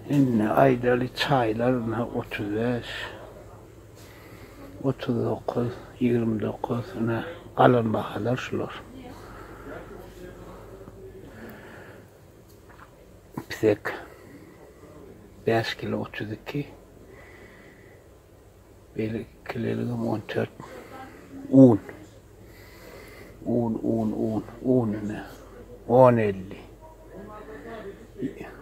Indi aýdaly çaýlar ynha 35, 39, 29 ine galan bahalar şular. Pisek 5 kilo 32. Beýlekilerigem 14. Un. Un, un, un, un ine. 10.50.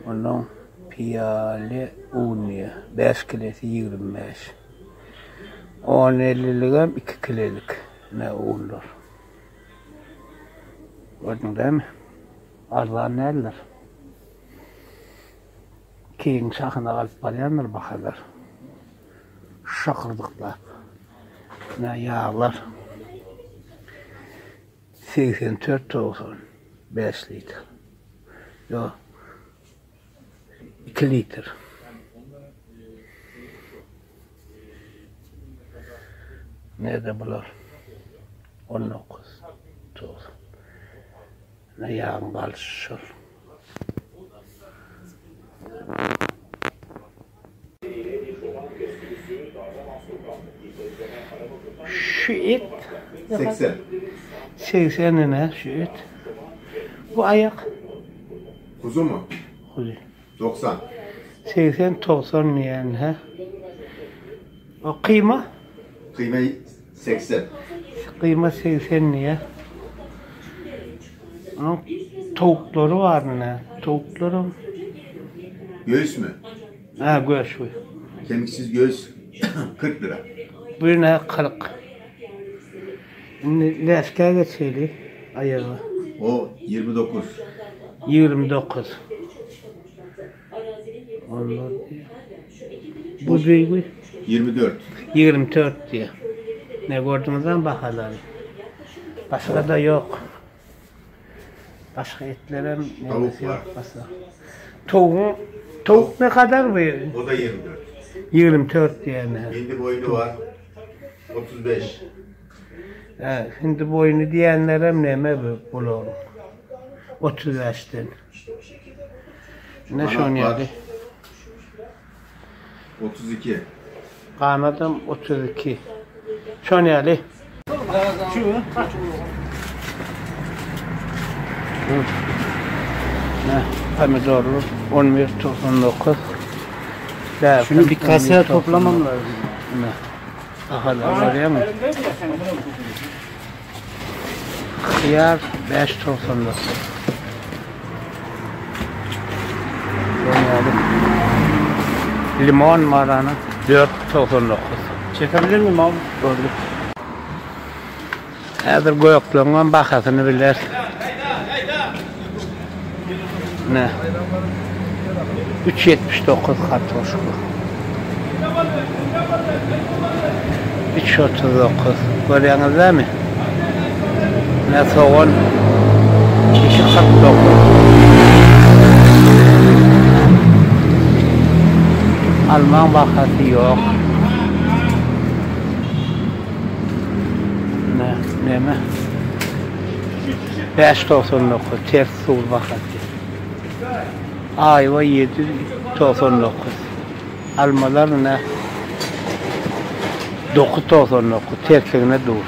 Ondan piýale un diýýär. 5 kilesi 25. 10.50-ligem 2 kilelik. Ine unlar. Gördüň dämi? Arzan däldir. Keýigiň şahyna galyp barýandyr bahalar. Şakyrdyklap. Ine ýaglar. 84 95 litr. Ýok. 2 litr. Nede bular? 19 90. Ine ýagyň galyşy şol. Şu et 80. 80 ine şu et. Bu ayak. Kuzu mu? Kuzu. 90. 80 90 diýen he. O kıyma? Kıyma 80. Kıyma 80 diýe. Onuň towuklary bar ine. Towuklaram. Göğüs mü? Ha göğüs bu. Kemiksiz göğüs 40 lira. Bu ine 40. Indi läşkä geçeli aýaga. O 29. 29. Onlar Bu büyüğü 24. 24 diye. Ne gördüňizem bahalary. Başga da ýok. Başga etlerem Tavuk var. Başga. Towugyň towuk ne kadar bu? O da 24. 24 diýen. Hindi boynu var. 35. He, hindi boýny diýenlerem neme bu bularyň? 35-den. Ne Kanat şon var. ýaly. 32. Ganadam 32. Şon ýaly. Ne pomidorlar 11.99. Şunu bir kasaya toplamam lazım. Ne? Bahalar görýärmi? Hyýar 5.99. Görýärmi? Limon marana 4.99. Çekebilir miyim abi? Gördük. Häzir gökleňem bahasyny biler. Ne? 3.79 kartoşka. 3.39. Görýäňiz dämi? Ne sogan 2.49. Almaň bahasy ýok. Ne, neme? 5.99 ters suw bahasy. Aýwa 7.99. Almalar ne? 9.99 tersligine dur.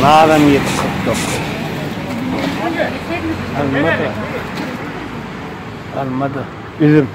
Naram 7.49. Alma da. Alma da. Üzüm.